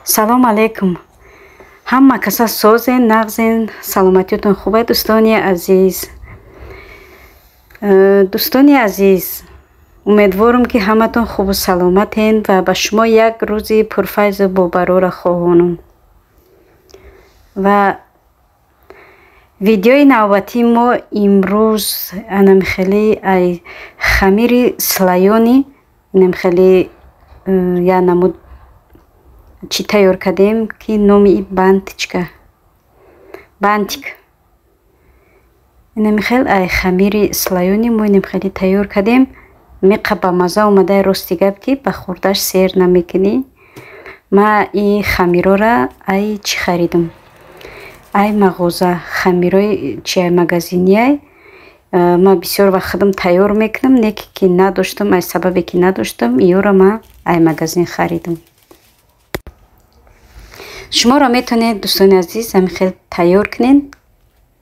Салом алейкум. Ҳама каса созен, нағзен, саломатиётон хубе, дӯстони азиз. Дӯстони азиз, умедворам, ки ҳаматон хубу саломатен ва ба шумо як рӯзи пурфайзу бобарора хоҳонам. Ва видеои навбатии мо имрӯз анамхели ай хамири слоёный, инамхели як намуд чӣ тайёр кардем, ки номи и бантичка, бантик. Инамихел ай хамири слоёный мо инамхели тайёр кардем. Меқа ба маза омадаи, рости гап, ки ба хӯрдаш сер намекунӣ. Ма и хамирора ай чӣ харидам? Ай мағоза, хамирои чи, ай магазинияй. Ма бисёр вақт худам тайёр мекунам, не ки надоштам, ай сабабе ки надоштам, иёра ма ай магазин харидам. Шуморо метавонед, дӯстони азиз, ҳамин хел тайёр кунед,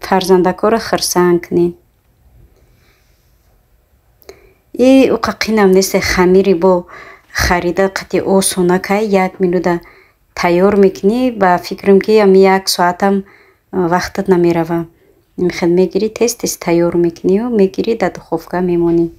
фарзандакҳоро хурсанд кунед. И уқа қинам нест, хамири бо харида қати осонакай, як минута тайёр мекунӣ. Ба фикрам, ки ами як соатам вақтат намерава. Хел мегирӣ, тез тез тайёр мекунию мегирӣ, дар духовка мемонӣ.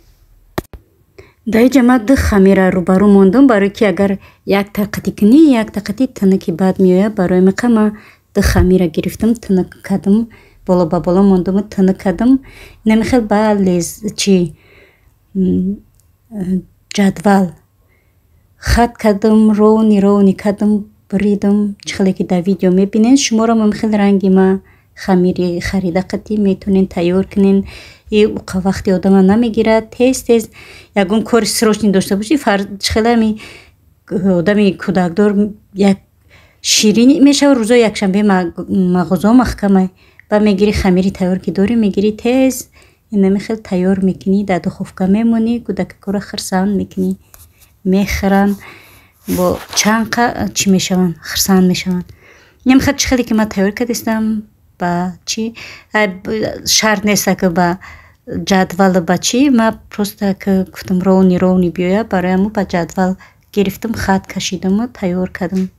Дар инҷа ман ду хамира рӯбарӯ мондам, барое ки агар якта қати кунӣ, якта қати тунуки бад меояд. Барои миқа ман ду хамира гирифтам, тунук кардам, боло ба боло мондаму тунук кардам. Инамихел ба лез чи ҷадвал хат кардам, ровный ровный кардам, буридам. Чӣ хеле ки дар видео мебинед, шуморо мамихел ранги ма хамири харида қати метавонед тайёр кунед. И уқа вақти одама намегирад, тез тез ягон кори срочный дошта бошӣ, чӣ хеле ами одами кӯдакдор як ширинӣ мешава, рӯзои якшанбе мағозаҳо маҳкамай, ба мегирӣ, хамири тайёр ки дорӣ, мегирӣ, тез инами хел тайёр мекунӣ, дар духовка мемонӣ, кӯдакакҳоро хурсанд мекунӣ, мехӯранд, бо чанд қа чӣ мешаванд, хурсанд мешаванд. Инам хел чӣ хеле ки ман тайёр кардистам, ба чӣ шарт нест, ки ба ҷадвал, ба чӣ, ман просто ки гуфтам ровный ровный биёяд, барои ҳамун ба ҷадвал гирифтам, хат кашидаму тайёр кардам.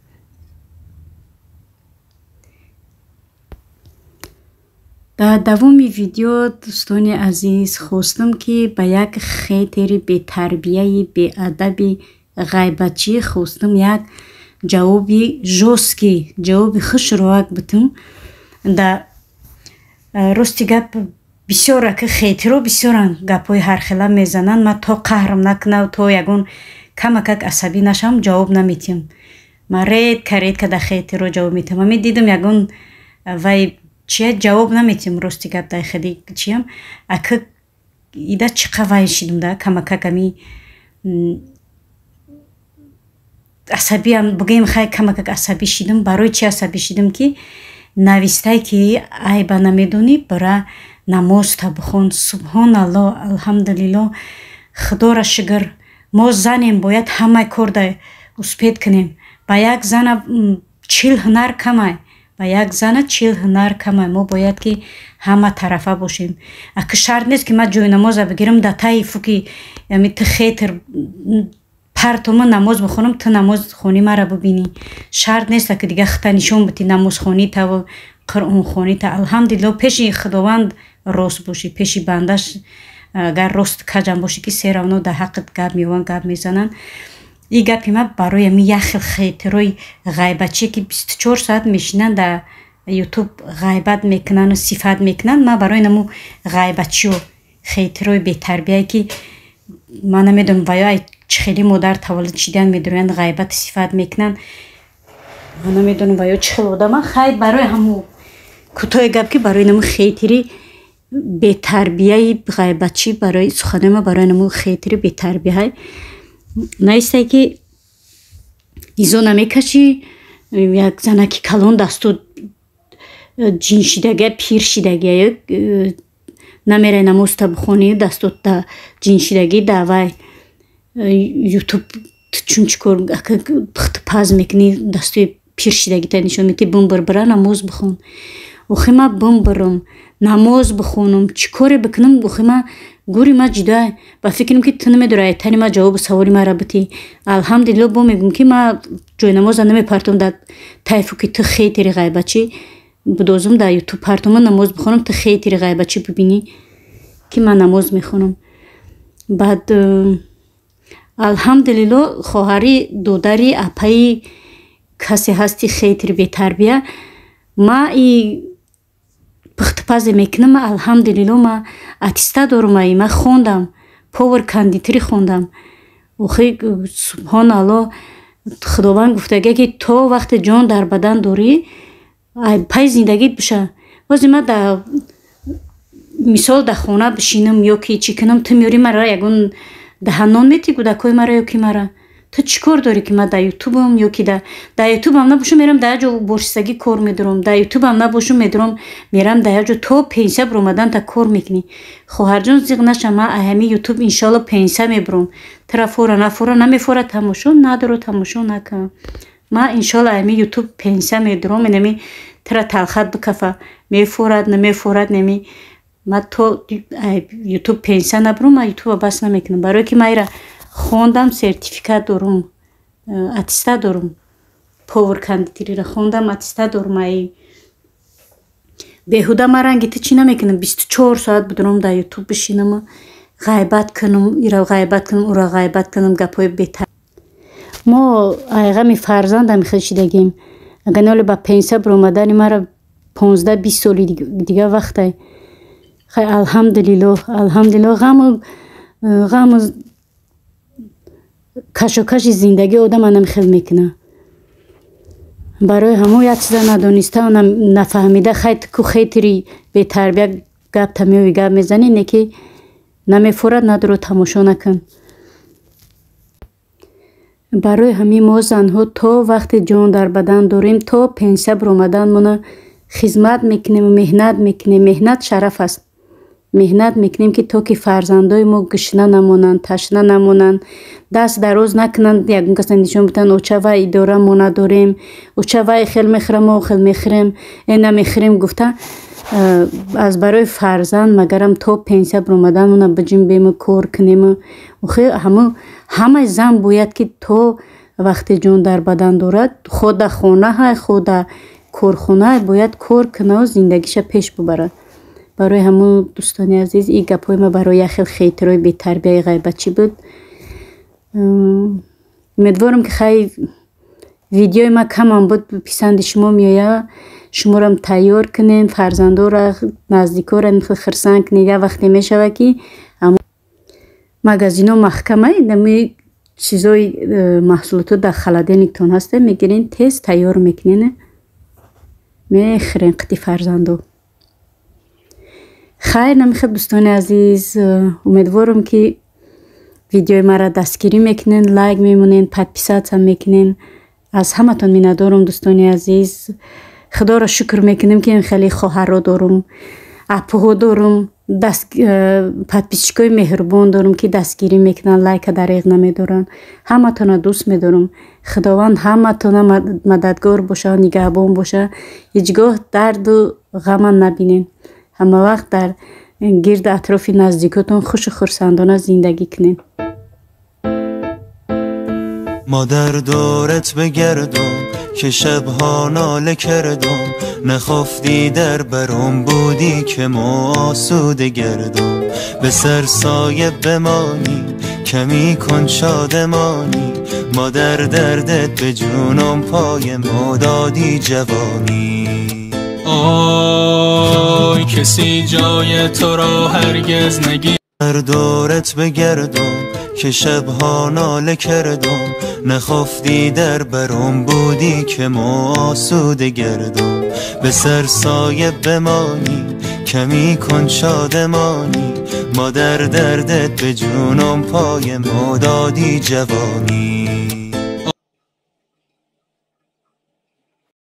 Дар давоми видео, дӯстони азиз, хостам, ки ба як хейтери бетарбияи беадаби ғайбатчӣ хостам як ҷавоби жёсткий, ҷавоби хушрӯак битам. Да рости гап, бисёр ака хейтеро бисёранд, гапҳои ҳархела мезананд. Ман то қаҳрам накунам, то ягон камакак асабӣ нашавам, ҷавоб наметиҳам. Ман редко редко дар хейтеро ҷавоб метиҳам. Ами дидам, ягон вай чия, ҷавоб наметиҳам, рости гап, дар хели чиям. Ака ида чӣ қа вай шидам, да камакак ами асабиам бигӯем, хай, камакак асабӣ шидам. Барои чӣ асабӣ шидам? Ки навистае, ки айба намедонӣ, бира намозта бихон. Субҳоналло, алҳамдулилло, худоро шукр, мо занем, бояд ҳамаи корда успеть кунем. Ба як зана 40 ҳунар камай, ба як зана 40 ҳунар камай. Мо бояд ки ҳама тарафа бошем. Ака шарт нест, ки ман ҷойнамоза бигирам, дар таи фуки ами ту хейтер партома намоз бихонам, ту намозхонӣ мара бибинӣ. Шарт нест, ки дига хита нишон битӣ намозхонитаву қуръонхонита. Алҳамдулилло, пеши худованд рост бошӣ, пеши бандаш агар рост каҷам бошӣ, ки всё равно дар ҳаққат гап меёванд, гап мезананд. И гапи ман барои ами як хел хейтерои ғайбатчие, ки 24 соат мешинанд, дар Ютуб ғайбат мекунану сифат мекунанд. Ман барои наму ғайбатчиё, хейтерои бетарбияе, ки ман намедонам ва ё ай чӣ хели модар таваллуд шидаанд, медоранд, ғайбату сифат мекунанд, ман намедонам ва ё чӣ хел одама. Хай, барои ҳаму кӯтоҳи гап, ки барои наму хейтери бетарбияи ғайбатчӣ, барои суханои ман барои наму хейтери бетарбияҳай. Наистае, ки низо намекашӣ, як занаки калон, дасту ҷиншидагия, пир шидагия, намерай намозта бихонӣ, дастотта ҷиншидагӣ, давай Ютуб чун чӣ кор пухтупаз мекунӣ, дастои пиршидагита нишон медиҳӣ. Бумбур, бира намоз бихон. Охи ман бумбурам, намоз бихонам, чӣ коре бикунам? Охи ман гури ма ҷудо ба фикрам, ки ту намедорӣ айтани ма ҷавоби саволи маро битӣ. Алҳамдулилло, бо мегӯм, ки ма Ҷойнамоза намепартом дар тайфу, ки ту хейтери ғайбатчӣ будозум, дар Ютуб партома, намоз бихонам, ту хейтери ғайбатчӣ бибинӣ, ки ман намоз мехонам. Баъд, алҳамдулилло, хоҳари, додари, апаи касе ҳасти, хейтери бетарбия, ма и пухтупазе мекунам. Алҳамдулилло, ма аттестат дорум, ай ма хондам, повар кондитерӣ хондам. Охи, субҳоналло, Худованд гуфтага, ки то вақте ҷон дар бадан дорӣ, ай пай зиндагит биша. Бози ма да мисол дар хона бишинам ё ки чӣ кунам, ту меёрӣ мара ягон даҳаннон метӣ, кӯдакҳои мара ё ки мара. Ту чӣ кор дорӣ, ки ман дар Ютубам ё ки дар Ютубам набошам, мерам дар як ҷо боршистагӣ кор медорам, дар Ютубам набошам, медорам, мерам дар як ҷо то пенсия биромадан та кор мекунӣ. Хоҳарҷон, зиқ наша, ман ҳами Ютуб иншоалло пенсия мебурам. Тура фора нафора, намефора, тамошо надору, тамошо накун. Ман иншоалло ҳами Ютуб пенсия медурам. Инами тура талхат бикафа, мефорад, намефорад, неми ман то Ютуб пенсия набурам, ман Ютуба бас намекунам, барое ки ман ира хондам, сертификат дорум, аттестат дорум, повар кондитериро хондам, аттестат дорум. Ай беҳуда ман ранги ту чӣ намекунам, 24 соат будурам дар Ютуб бишинаму ғайбат кунам, ира ғайбат кунам, ура ғайбат кунам, гапҳои бетар. Мо айғами фарзандам хел шидагем. Агар ноли ба пенсия биромадани мара 15-20 соли дига вақтай. Хай, алҳамдулилло, алҳамдулилло, ғаму кашокаши зиндагӣ одам анам хел мекунад. Барои ҳамон як чиза надониста, нафаҳмида, хай ку хейтери бетарбия гапта меои, гап мезанӣ, не ки намефорад, надору, тамошо накун. Барои ҳамин мо занҳо то вақте ҷон дар бадан дорем, то пенсия биромаданмона хизмат мекунему меҳнат мекунем. Меҳнат шараф аст. Меҳнат мекунем, ки то ки фарзандои мо гушна намонанд, ташна намонанд, даст дароз накунанд, ягон каса нишон бидиҳанд: оча, вай идора, мо надорем, оча, вай хел мехӯрам, мо хел мехӯрем, э намехӯрем гуфта. Аз барои фарзанд магарам то пенсия биромаданмона биҷунбему кор кунему. Охи, ҳамаи зан бояд, ки то вақте ҷон дар бадан дорад, хо дар хона ҳай, хо дар корхона, бояд кор кунаву зиндагиша пеш бубарад. Барои ҳамун, дӯстони азиз, ин гапҳои ма барои як хел хейтерои бетарбияи ғайбатчӣ буд. Умедворам, ки хай видеои ма камам буд, писанди шумо меояд. Шуморам тайёр кунед, фарзандора, наздикора хурсанд кунед. Як вақте мешавад, ки магазино маҳкама, нами чизои маҳсулото дар холодильниктон ҳаста, мегирен, тез тайёр мекунен, мехӯрен қити фарзандо. Хайр, намихел, дӯстони азиз, умедворам, ки видеои маро дастгирӣ мекунен, лайк мемонен, подписаться мекунен. Аз ҳаматон миннатдорам, дӯстони азиз. Худоро шукр мекунем, ки хеле хоҳарро дорум, апҳо дорум, подписчикои меҳрубон дорум, ки дастгирӣ мекунанд, лайка дареғ намедоранд. Ҳаматонро дӯст медорам. Худованд ҳаматона мададгор боша, нигаҳбон боша. Ҳеҷ гоҳ дарду ғама набинем, ҳамавақт дар гирду атрофи наздикотон хушу хурсандона зиндагӣ кунем. مادر دورت بگردم که شبها ناله کردم، نخفتی در برم بودی که ما آسوده گردم. به سر سایه بمانی، کمی کن شادمانی، مادر دردت به جونم، پای ما دادی جوانی. آی، کسی جای تو را هرگز نگی دورت بگردم که شبها ناله کردم، نخفتی در برم بودی که ما آسوده گردم. به سر سایه بمانی، کمی کن شادمانی، مادر دردت به جونم، پای ما دادی جوانی.